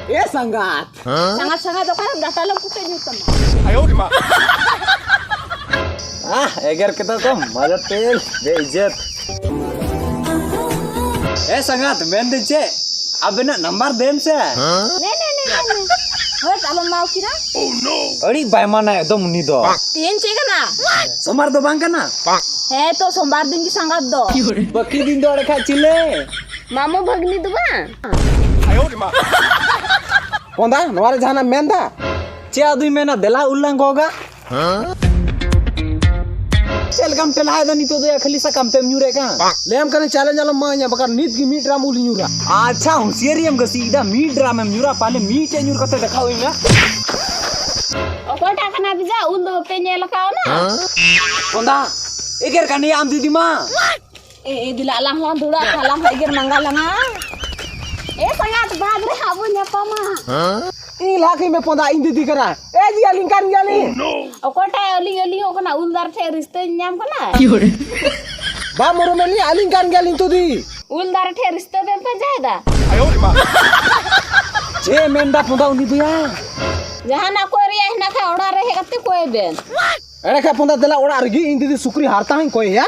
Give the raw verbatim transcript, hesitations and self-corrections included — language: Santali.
ᱮ ᱥᱟᱸᱜᱟᱛ᱾ ᱥᱟᱸᱜᱟᱛ, ᱥᱟᱸᱜᱟᱛ ᱫᱚ ᱚᱠᱟᱨᱮᱢ ᱰᱟᱴᱟ ᱞᱚᱢ ᱠᱩᱴᱟᱹ ᱧᱩᱨ ᱛᱟᱢᱟ? ᱟᱦ, ᱮᱜᱮᱨ ᱠᱮᱫᱟ ᱠᱚ, ᱢᱟᱫᱟᱨ ᱛᱮᱞ, ᱵᱮ ᱤᱡᱽᱡᱚᱛ᱾ ᱮ ᱥᱟᱸᱜᱟᱛ, ᱢᱮᱱᱫᱟᱹᱧ ᱪᱮᱫ, ᱟᱵᱮᱱᱟᱜ ᱱᱟᱢᱵᱟᱨ ᱫᱮᱱ ᱥᱮ᱾ ᱱᱮ, ᱱᱮ, ᱱᱮ, ᱱᱮ, ᱱᱮ᱾ ᱦᱳᱭ, ᱟᱞᱚᱢ ᱮᱢᱟᱣ ᱠᱤᱱᱟ᱾ ᱟᱹᱰᱤ ᱵᱟᱭ ᱢᱟᱱᱟ ᱮᱠᱫᱚᱢ ᱩᱱᱤ ᱫᱚ᱾ ᱛᱮᱦᱮᱧ ᱪᱮᱫ ᱠᱟᱱᱟ? ᱥᱳᱢᱵᱟᱨ ᱫᱚ ᱵᱟᱝ ᱠᱟᱱᱟ? ᱦᱮᱸ ᱛᱚ, ᱥᱳᱢᱵᱟᱨ ᱫᱤᱱ ᱜᱮ ᱥᱟᱸᱜᱟᱛ ᱫᱚ᱾ ᱵᱟᱹᱠᱤ ᱫᱤᱱ ᱫᱚ ᱮᱲᱮ ᱠᱷᱟᱡ ᱪᱤᱞᱮ? ᱢᱟᱢᱚ ᱵᱷᱟᱹᱜᱽᱱᱤ ᱫᱚ ᱵᱟᱝ? ᱯᱚᱸᱫᱟ, ᱱᱚᱣᱟ ᱨᱮ ᱡᱟᱦᱟᱱᱟᱜ ᱢᱮᱱ ᱫᱟ? ᱪᱮᱫ ᱟᱫᱚᱧ ᱢᱮᱱᱟ, ᱫᱮᱞᱟ ᱩᱞ ᱞᱟᱝ ᱜᱚᱜᱟ᱾ ᱪᱮᱫ ᱞᱮᱠᱟᱢ ᱴᱮᱞᱦᱟᱭ ᱫᱟ ᱱᱤᱛᱚᱜ ᱫᱚ? ᱭᱟ, ᱠᱷᱟᱹᱞᱤ ᱥᱟᱠᱟᱢ ᱛᱮᱢ ᱧᱩᱨᱮᱫ ᱠᱟᱱ᱾ ᱞᱟᱹᱭᱟᱢ ᱠᱟᱹᱱᱟᱹᱧ, challenge ᱟᱞᱚᱢ ᱮᱢᱟᱹᱧᱟ, ᱵᱟᱠᱷᱟᱱ ᱱᱤᱛ ᱜᱮ ᱢᱤᱫ ᱰᱨᱟᱢ ᱩᱞ ᱧᱩᱨᱟ᱾ ᱟᱪᱪᱷᱟ, ᱦᱩᱸᱥᱤᱭᱟᱹᱨᱤᱭᱟᱹᱢ ᱜᱟᱹᱥᱤ ᱮᱫᱟ, ᱢᱤᱫ ᱰᱨᱟᱢ ᱮᱢ ᱧᱩᱨᱟ, ᱯᱟᱞᱮ ᱢᱤᱫᱴᱮᱡ ᱧᱩᱨ ᱠᱟᱛᱮ ᱫᱮᱠᱷᱟᱣ ᱟᱹᱧ ᱢᱮ᱾ ᱚᱠᱚᱭᱴᱟᱜ ᱠᱟᱱᱟ ᱵᱤᱡᱟ? ᱩᱞ ᱫᱚ ᱵᱟᱯᱮ ᱧᱮᱞ ᱟᱠᱟᱣᱱᱟ? ᱯᱚᱸᱫᱟ, ᱮᱜᱮᱨ ᱠᱟᱱ ᱜᱮᱭᱟ ᱟᱢ ᱫᱤᱫᱤ ᱢᱟ᱾ ᱮ, ᱮ, ᱫᱮᱞᱟ ᱟᱞᱟᱝ ᱦᱚᱸᱞᱟᱝ ᱫᱩᱲᱟᱜ ᱠᱷᱟᱱ ᱟᱞᱟᱝ ᱦᱚᱸ ᱮᱜᱮᱨ ᱢᱟᱸᱜᱟ ᱞᱟᱝᱟ᱾ ᱮ ᱥᱟᱸᱜᱟᱛ, ᱵᱟᱫᱽ ᱨᱮ ᱦᱟᱸᱜ ᱵᱚᱱ ᱧᱟᱯᱟᱢᱟ᱾ ᱤᱧ ᱞᱟᱦᱟ ᱠᱷᱚᱱ ᱢᱮ ᱯᱚᱸᱫᱟ, ᱤᱧ ᱫᱤᱫᱤ ᱠᱟᱱᱟ᱾ ᱮ ᱡᱤ, ᱟᱹᱞᱤᱧ ᱠᱟᱱ ᱜᱮᱭᱟᱞᱤᱧ᱾ ᱚᱠᱚᱭᱴᱟᱜ ᱟᱹᱞᱤᱧ, ᱟᱹᱞᱤᱧ ᱦᱚᱸ ᱠᱟᱱᱟ ᱩᱞ ᱫᱟᱨᱮ ᱴᱷᱮᱡ ᱨᱤᱥᱛᱟᱹᱧ ᱧᱟᱢ ᱠᱟᱱᱟ? ᱵᱟᱢ ᱩᱨᱩᱢᱮᱫ ᱞᱤᱧᱟ, ᱟᱹᱞᱤᱧ ᱠᱟᱱ ᱜᱮᱭᱟᱞᱤᱧ ᱛᱩᱫᱤ᱾ ᱩᱞ ᱫᱟᱨᱮ ᱴᱷᱮᱡ ᱨᱤᱥᱛᱟᱹ ᱵᱮᱱ ᱯᱟᱸᱡᱟᱭᱮᱫᱟ? ᱪᱮᱫ ᱮ ᱢᱮᱱᱫᱟ ᱯᱚᱸᱫᱟ ᱩᱱᱤ ᱫᱚᱭᱟ? ᱡᱟᱦᱟᱱᱟᱜ ᱠᱚᱭ ᱨᱮᱭᱟᱜ ᱦᱮᱱᱟᱜ ᱠᱷᱟᱡ ᱚᱲᱟᱜ ᱨᱮ ᱦᱮᱡ ᱠᱟᱛᱮ ᱠᱚᱭ ᱵᱮᱱ᱾ ᱮᱲᱮ ᱠᱷᱟᱡ ᱯᱚᱸᱫᱟ ᱫᱮᱞᱟ ᱚᱲᱟᱜ ᱨᱮᱜᱮ ᱤᱧ ᱫᱤᱫᱤ ᱥᱩᱠᱨᱤ ᱦᱟᱨᱛᱟ ᱦᱚᱸᱧ ᱠᱚᱭᱮᱭᱟ᱾